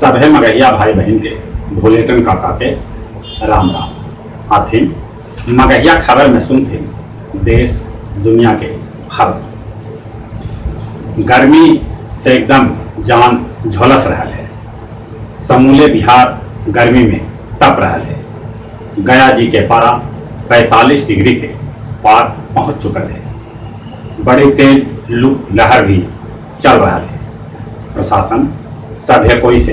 सभे मगहिया भाई बहिन के भोलेटन काका के राम राम। आथिन मगहिया खबर में सुनथिन देश दुनिया के खबर। गर्मी से एकदम जान झोलस रहल है। समूले बिहार गर्मी में तप रहल है। गया जी के पारा 45 डिग्री के पार पहुंच चुकल है। बड़ी तेज लू लहर भी चल रहा है। प्रशासन सभे कोई से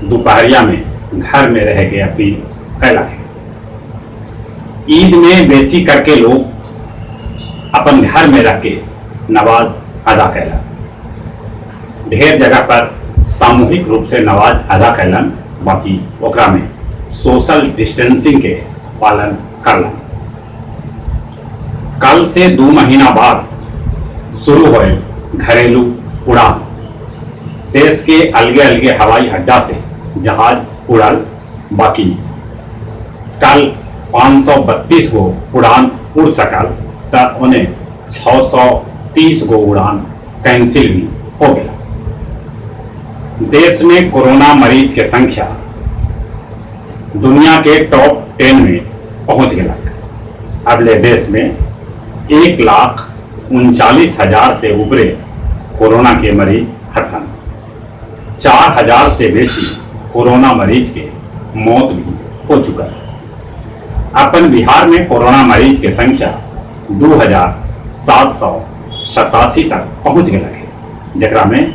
दोपहरिया में घर में रह के अपील कैलक है। ईद में बेसी करके लोग अपन घर में रह के नमाज अदा कैलन। ढेर जगह पर सामूहिक रूप से नमाज अदा कैलन, बाकी ओकरा में सोशल डिस्टेंसिंग के पालन करलन। कल से 2 महीना बाद शुरू होए घरेलू उड़ान। देश के अलगे अलगे हवाई अड्डा से जहाज उड़ल, बाकी कल 532 गो उड़ान उड़ सकल त उन्हें 630 गो उड़ान कैंसिल भी हो गया। देश में कोरोना मरीज के संख्या दुनिया के टॉप 10 में पहुंच गया। अगले देश में 1,39,000 से ऊपरे कोरोना के मरीज हथन। 4,000 से बेसी कोरोना मरीज के मौत भी हो चुका है। अपन बिहार में कोरोना मरीज के संख्या 2,787 तक पहुंच गया है, जकरा में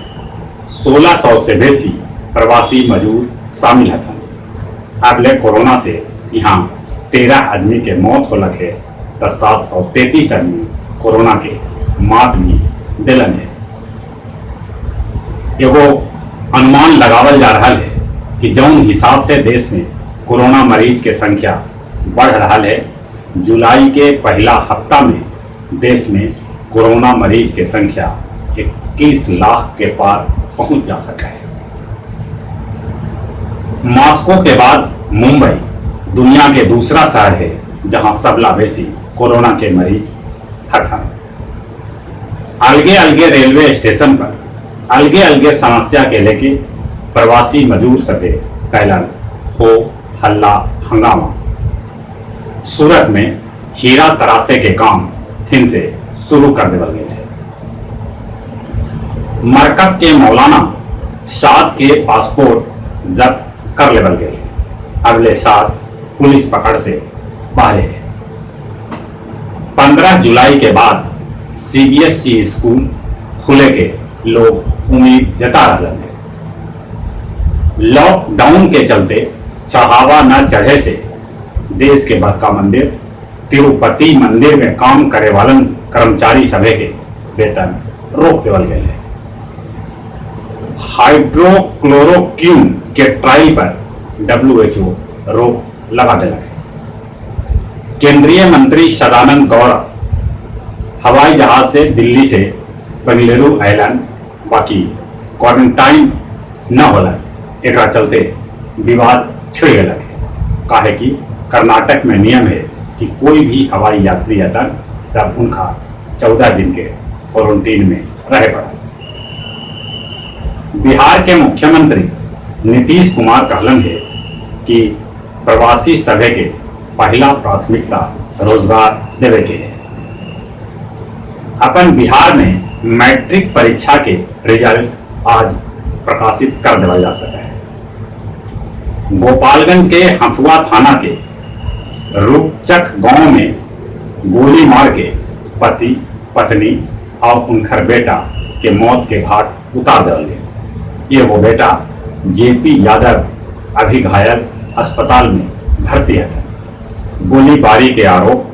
1,600 से बेसी प्रवासी मजदूर शामिल हथन। अगले कोरोना से यहाँ 13 आदमी के मौत होलक है तो 733 आदमी कोरोना के मात भी दिलन है। एगो अनुमान लगावल जा रहा है कि जौन हिसाब से देश में कोरोना मरीज के संख्या बढ़ रहा है, जुलाई के पहला हफ्ता में देश में कोरोना मरीज के संख्या 21 लाख के पार पहुंच जा सका है। मास्को के बाद मुंबई दुनिया के दूसरा शहर है जहां सबला बेसी कोरोना के मरीज हथन। अलगे अलगे रेलवे स्टेशन पर अलगे अलगे समस्या के लेके प्रवासी मजदूर सभे कैलन हो हल्ला हंगामा। सूरत में हीरा तरासे के काम फिर से शुरू कर देवल गए है। मरकज के मौलाना साद के पासपोर्ट जब्त कर लेवल गए। अगले साल पुलिस पकड़ से बाहर है। 15 जुलाई के बाद सीबीएसई स्कूल खुले के लोग उम्मीद जता रहे हैं। लॉकडाउन के चलते चढ़ावा न चढ़े से देश के बड़का मंदिर तिरुपति मंदिर में काम करे वालन कर्मचारी सभे के वेतन रोक देवल गए है। हाइड्रोक्लोरोक्वीन के ट्रायल पर WHO रोक लगा दिलक है। केंद्रीय मंत्री सदानंद गौड़ा हवाई जहाज से दिल्ली से बेंगलुरु अयलन, बाकी क्वारंटाइन न होला। एकरा चलते विवाद छिड़ गया है, काहे कि कर्नाटक में नियम है कि कोई भी हवाई यात्री आता तब उनका 14 दिन के क्वारंटीन में रहे पड़ा। बिहार के मुख्यमंत्री नीतीश कुमार कहलन है कि प्रवासी सभे के पहला प्राथमिकता रोजगार देवे के है। अपन बिहार में मैट्रिक परीक्षा के रिजल्ट आज प्रकाशित कर दिया जा सका है। गोपालगंज के हथुआ थाना के रूपचक गांव में गोली मार के पति पत्नी और उनकर बेटा के मौत के घाट उतार दिया गए। ये वो बेटा जेपी यादव अभी घायल अस्पताल में भर्ती है। गोलीबारी के आरोप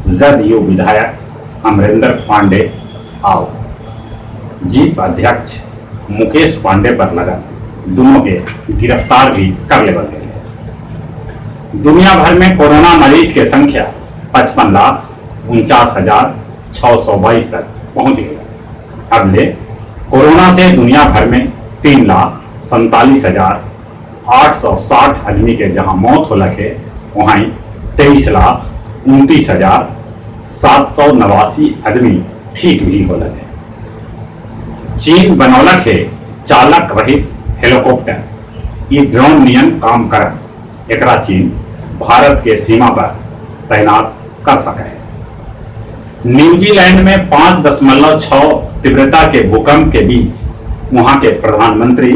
जदयू विधायक अमरिंदर पांडे आओ जीप अध्यक्ष मुकेश पांडे पर लगा, दोनों के गिरफ्तार भी कर लेवल गए। दुनिया भर में कोरोना मरीज के संख्या 55,49,622 तक पहुंच गई। अगले कोरोना से दुनिया भर में 3,47,860 आदमी के जहां मौत हो है, वहीं 23,29,789 आदमी ठीक भी हो लगे। चीन बनौलक है चालक रहित हेलीकॉप्टर। ये ड्रोन नियन काम करत। एकरा चीन भारत के सीमा पर तैनात कर सके है। न्यूजीलैंड में 5.6 तीव्रता के भूकंप के बीच वहां के प्रधानमंत्री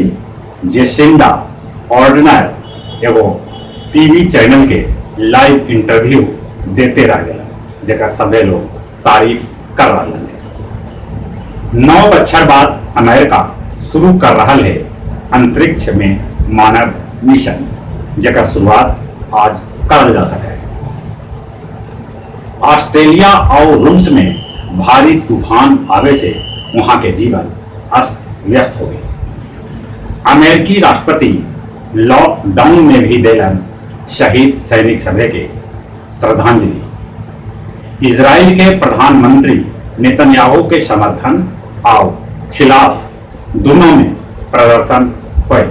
जेसिंडा ऑर्डनर एगो टीवी चैनल के लाइव इंटरव्यू देते रह गए, जेकर सभे लोग तारीफ कर रहे हैं। 9 बच्छर बाद अमेरिका शुरू कर रहा है अंतरिक्ष में मानव मिशन, जेकर शुरुआत आज करल जा सके। ऑस्ट्रेलिया और रूस में भारी तूफान आवे से वहां के जीवन अस्त व्यस्त हो गए। अमेरिकी राष्ट्रपति लॉकडाउन में भी देलन शहीद सैनिक सभा के श्रद्धांजलि। इजराइल के प्रधानमंत्री नेतन्याहू के समर्थन और खिलाफ दोनों में प्रदर्शन हुए।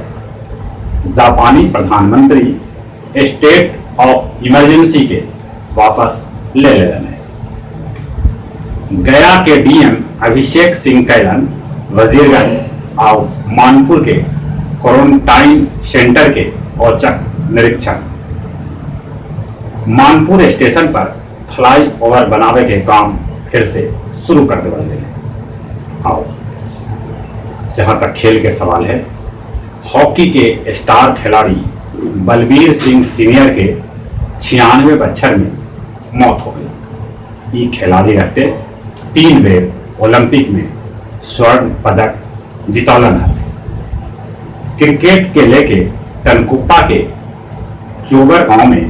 जापानी प्रधानमंत्री स्टेट ऑफ इमरजेंसी के वापस ले लेलन है। गया के डीएम अभिषेक सिंह कैलन वजीरगंज और मानपुर के क्वारंटाइन सेंटर के औचक निरीक्षण। मानपुर स्टेशन पर फ्लाई ओवर बनावे के काम फिर से शुरू कर देवल गए। आओ जहां तक खेल के सवाल है, हॉकी के स्टार खिलाड़ी बलबीर सिंह सीनियर के 96 बच्छर में मौत हो गई। ये खिलाड़ी रहते 3 बेर ओलंपिक में स्वर्ण पदक जितौलन है। क्रिकेट के लेके टनकुप्पा के चोबर गांव में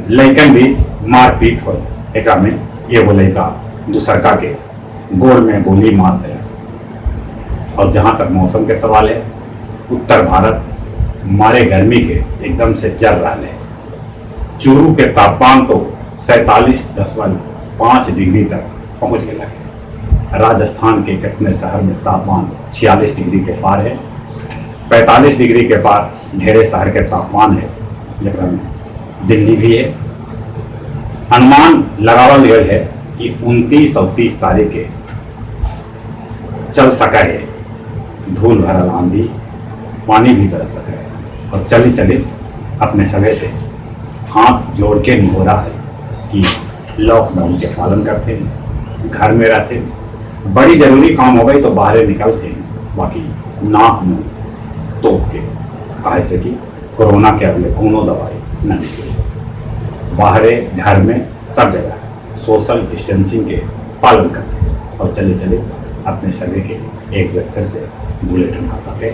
लैकन बीच मारपीट हो, एकरा में एगो लड़का दूसरका के गोल में गोली मार दिया। और जहां तक मौसम के सवाल है, उत्तर भारत मारे गर्मी के एकदम से जर रहा है। चूरू के तापमान तो 47.5 डिग्री तक पहुंच गया है। राजस्थान के कितने शहर में तापमान 46 डिग्री के पार है, 45 डिग्री के पार ढेरे शहर के तापमान है, जकरा में दिल्ली भी है। अनुमान लगावल गया है कि 29 और 30 तारीख के चल सका है धूल भरल आंधी, पानी भी बरस सके है। और चली चली अपने सभे से हाथ जोड़ के निहोरा है कि लॉकडाउन के पालन करते हैं, घर में रहते हैं, बड़ी जरूरी काम हो गई तो बाहर निकलते हैं, बाकी नाक मुंह तोप के, काहे से कि कोरोना के अगले कोनो दवाई न निकले। बाहरे घर में सब जगह सोशल डिस्टेंसिंग के पालन करते हैं। और चले चले अपने सभी के एक बार फिर से बुलेटिन का करते।